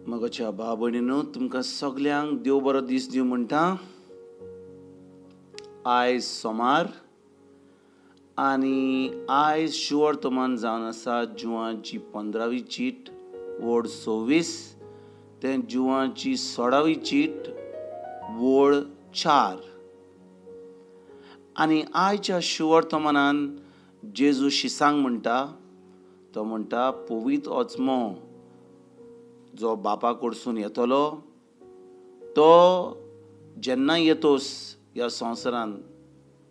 मगोच्या भाव भयणीनो, तुमकां सगल्यांक देव बरो दीस दिवं म्हणटा. आयज सोमार आनी आयज शुवर्तमान जावन आसा जुवांची 15वी चीट वोड 26 ते जुवांची 16वी चीट वोळ 4. आनी आयच्या शुवर्तमानान जेजू शिसांक म्हणटा, तो म्हणटा पवित्र आत्मो जो बापा कडसून येतलो तो जेन्ना येतोस ह्या संवसारान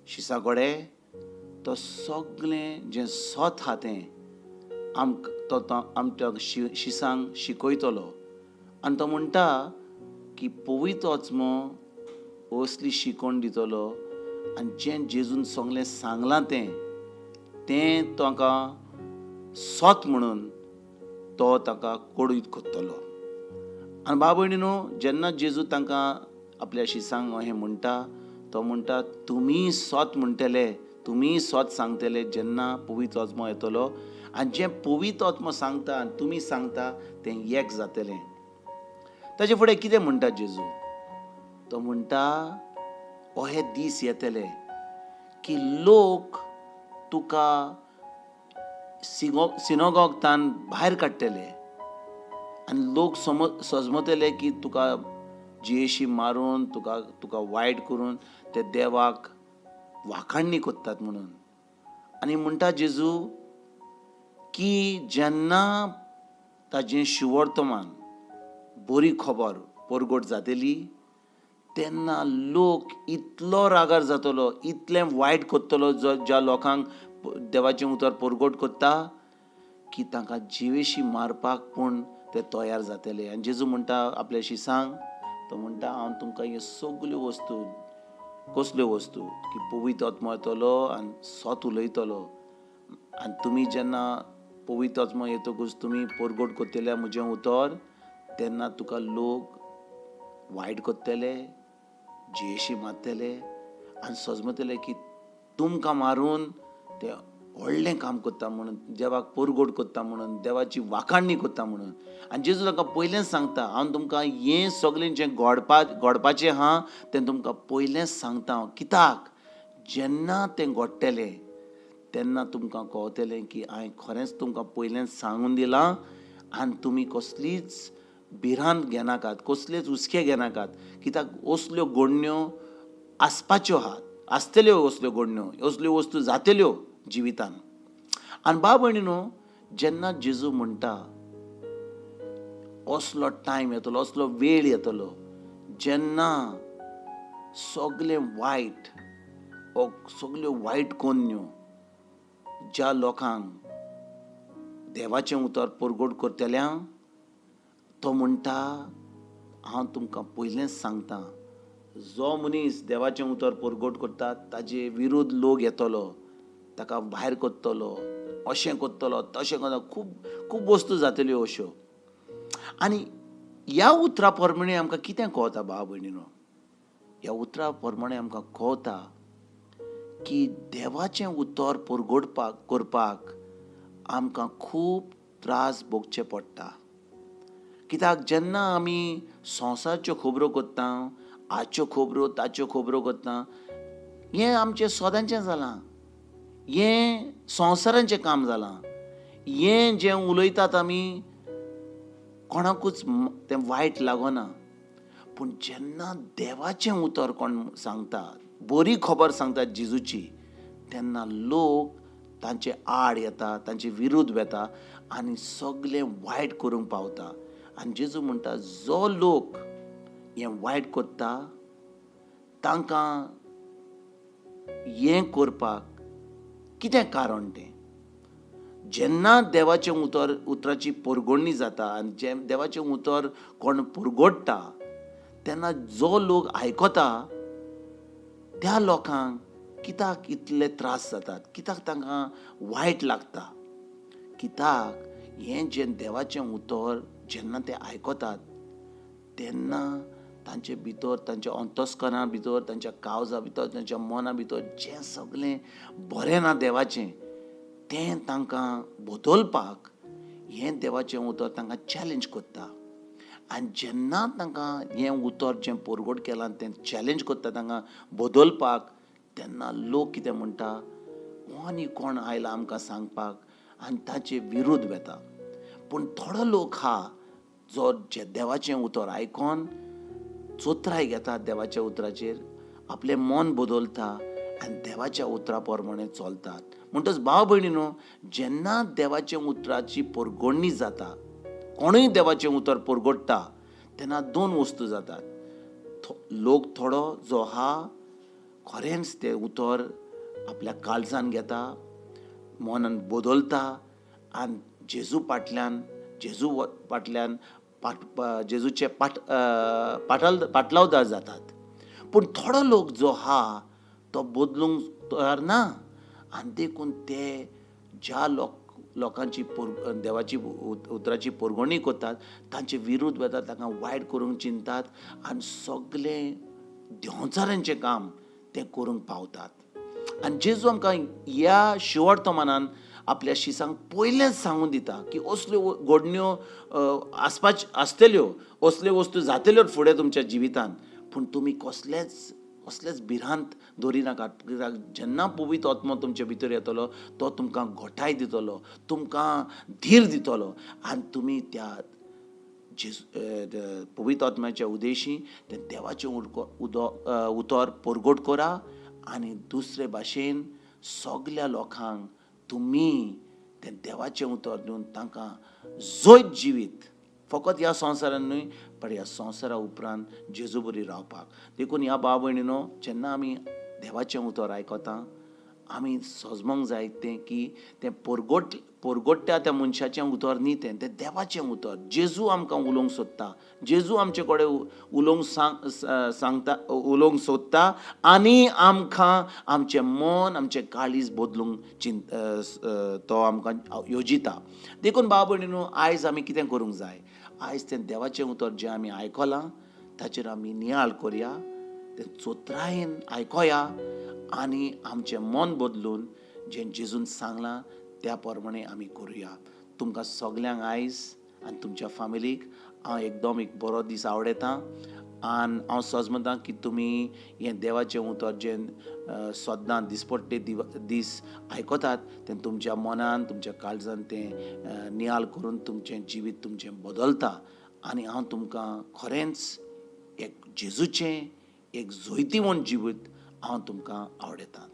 शिसा कडेन तो सगळें जें सत आहा तें आमकां तो आमच्या शिसांक शिकयतलो. आनी तो म्हणटा की पवित्र आत्मो असली शिकवण दितलो आनी जें जेजून सगळें सांगलां तें तें ताका सत म्हणून तो ताका कडूत कोत्तलो. आनी बाब भयणी न्हू, जेन्ना जेजू तांकां आपल्या शिसांक हें म्हणटा, तो म्हणटा तुमी सत म्हणटले, तुमी सत सांगतले जेन्ना पवित्र आत्मो येतलो आनी जें पवित्र आत्मो सांगता आनी तुमी सांगता तें एक जातलें. ताचे फुडें कितें म्हणटा जेजू? तो म्हणटा अहे दीस येतले की लोक तुका सिनोगॉगतान भायर काडटले आनी लोक सजमतले की तुका जियेशी मारून तुका तुका वायट करून ते देवाक वाखाणणी कोत्तात म्हणून. आनी म्हणटा जेजू की जेन्ना ताजें शुवर्तमान बरी खबर परगट जातली तेन्ना लोक इतलो रागार जातलो, इतलें वायट कोत्तलो ज्या लोकांक देवाचें उतर परगट कोत्ता की तांकां जिवेशी मारपाक पूण ते तयार जातले. आनी जेजू म्हणटा आपल्या शिसांक, तो म्हणटा हांव तुमकां ह्यो सगल्यो वस्तू, कसल्यो वस्तू की पवित्र आत्मो येतलो आनी सत उलयतलो आनी तुमी जेन्ना पवित्र आत्मो येतकूच तुमी परगट कोत्तले म्हजें उतर तेन्ना तुका लोक वायट कोत्तले, जियेशी मारतले आनी सजमतले की तुमकां मारून ते व्हडलें काम कोत्ता म्हणून, देवाक परगट कोत्ता म्हणून, देवाची वाखाणणी कोत्ता म्हणून. आनी जेजू तांकां पयलेंच सांगता, हांव तुमकां हें सगळें जें घडपाचें आहा तें तुमकां पयलेंच सांगता हांव. कित्याक जेन्ना तें घडटलें तेन्ना तुमकां कळटलें की हांवें खरेंच तुमकां पयलेंच सांगून दिलां आनी तुमी कसलीच भिरांत घेनाकात, कसलेच हुस्के घेनाकात. कित्याक असल्यो घडण्यो आसपाच्यो आहात, आसतल्यो असल्यो घडण्यो, असल्यो वस्तू जातल्यो जिवितान. आनी बाब भयणी न्हू, जेन्ना जेजू म्हणटा असलो टायम येतलो, असलो वेळ येतलो जेन्ना सगलें वायट ओ सगल्यो वायट कोन्न्यो ज्या लोकांक देवाचें उतर परगट करतल्या, तो म्हणटा हांव तुमकां पयलेंच सांगता, जो मनीस देवाचें उतर परगट करता ताजे विरोध लोक येतलो, ताका भायर कोत्तलो, अशें कोत्तलो, तशें कोत्तलो, खूब खूब वस्तू जातल्यो अश्यो. आनी ह्या उतरा प्रमाणे आमकां कितें कळटा भाव भयणीनो? ह्या उतरा प्रमाणे आमकां कळटा की देवाचें उतर परगटपाक करपाक आमकां खूब त्रास भोगचे पडटा. कित्याक जेन्ना आमी संवसारच्यो खबरो करता, आजच्यो खबरो ताच्यो खबरो करता, हें आमचें सदांचें जालां, हें संवसारांचें काम जालां. हें जें उलयतात आमी कोणाकूच तें वायट लागना. पूण जेन्ना देवाचें उतर कोण सांगता, बरी खबर सांगता जेजूची, तेन्ना लोक तांचे आड येता, तांचे विरुद्ध वेता आनी सगलें वायट करूंक पावता. आनी जेजू म्हणटा जो लोक हें वायट करता तांकां हें करपाक कितें कारण तें? जेन्ना देवाचें उतर उतराची परगणणी जाता आनी जें देवाचें उतर कोण परगडटा तेन्ना जो लोक आयकता त्या लोकांक कित्याक इतले त्रास जातात, कित्याक तांकां वायट लागता? कित्याक हें जें देवाचें उतर जेन्ना ते आयकतात तेन्ना तांचे भितर, तांच्या अंतस्करणा भितर, तांच्या काळजा भितर, तांच्या मना भितर जें सगळें बरें ना देवाचें तें तांकां बदलपाक हें देवाचें उतर तांकां चॅलेंज करता. आनी जेन्ना तांकां हें उतर जें परगट केलां तें चॅलेंज करता तांकां बदलपाक, तेन्ना लोक कितें म्हणटा, हो आनी कोण आयला आमकां सांगपाक, आनी ताचे विरुद्ध वता. पूण थोडो लोक आहा जो जे देवाचें उतर आयकोन चोत्राय घेता देवाच्या उतराचेर, आपलें मन बदलता आनी देवाच्या उतरा प्रमाणे चलतात. म्हणटच भाव भयणीनो, जेन्ना देवाच्या उतराची परगडणी जाता, कोणूय देवाचें उतर परगडटा तेन्ना दोन वस्तू जातात. लोक थोडो जो आहा खरेंच तें उतर आपल्या काळजान घेता, मनान बदलता आनी जेजू फाटल्यान, जेजू फाटल्यान जेजूचे पाटलावदार जातात. पूण थोडो लोक जो आहा तो बदलूंक तयार ना आनी देखून ते ज्या लोकांची देवाची उतराची परगणी करतात तांचे विरुद्ध वतात, तांकां वायट करूंक चिंततात आनी सगळें देंवचारांचें काम तें करूंक पावतात. आनी जेजू आमकां ह्या शिवर्तमानान आपल्या शिसांक पयलेंच सांगून दिता की असल्यो घडण्यो आसपाच आसतल्यो, असल्यो वस्तू जातल्यो फुडें तुमच्या जिवितान, पूण तुमी कसलेच कसलेच भिरांत दवरिनाकात. कित्याक जेन्ना पवित्र आत्मो तुमचे भितर येतलो तो तुमकां घटाय दितलो, तुमकां धीर दितलो आनी तुमी त्या जेजू पवित्र आत्म्याच्या उदेशी तें देवाचें उतर परगट करा आनी दुसरे भाशेन सगल्या लोकांक तुमी तें देवाचें उतर दिवन तांकां जैत जिवीत, फकत ह्या संवसारान न्हय पण ह्या संवसारा उपरांत जेजू बरी रावपाक. देखून ह्या भाव भयणीनो, जेन्ना आमी देवाचें उतर आयकता आमी सजमोंक जाय तें की तें परगट्टा त्या मनशाचें उतर न्ही, तें तें देवाचें उतर. जेजू आमकां उलोवंक सोदता, जेजू आमचे कडेन उलोवंक सांगता, उलोवंक सोदता आनी आमकां आमचें मन, आमचें काळीज बदलूंक तो आमकां योजिता. देखून भाव भयणीनो, आयज आमी कितें करूंक जाय, आयज तें देवाचें उतर जें आमी आयकलां ताचेर आमी नियाळ करया, तें चोत्रायेन आयकोया आनी आमचें मन बदलून जें जेजून सांगलां त्या प्रमाणे आमी करुया. तुमकां सगल्यांक आयज आनी तुमच्या फामिलीक हांव एकदम एक बरो दीस आवडयतां आनी हांव सजमतां की तुमी हें देवाचें उतर जें सद्दां दिसपट्टे दीस आयकतात तें तुमच्या मनान, तुमच्या काळजान तें नियाळ करून तुमचें जिवीत तुमचें बदलता. आनी हांव तुमकां खरेंच एक जेजूचें एक जैतिवंत जिवीत हांव तुमकां आवडयतां.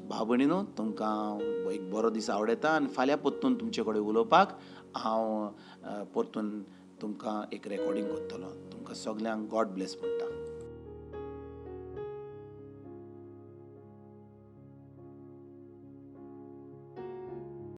भाव भयणीनो, तुमकां हांव एक बरो दीस आवडयता आनी फाल्यां परतून तुमचे कडेन उलोवपाक हांव परतून तुमकां एक रेकॉर्डींग करतलो. तुमकां सगल्यांक गॉड ब्लेस म्हणटा.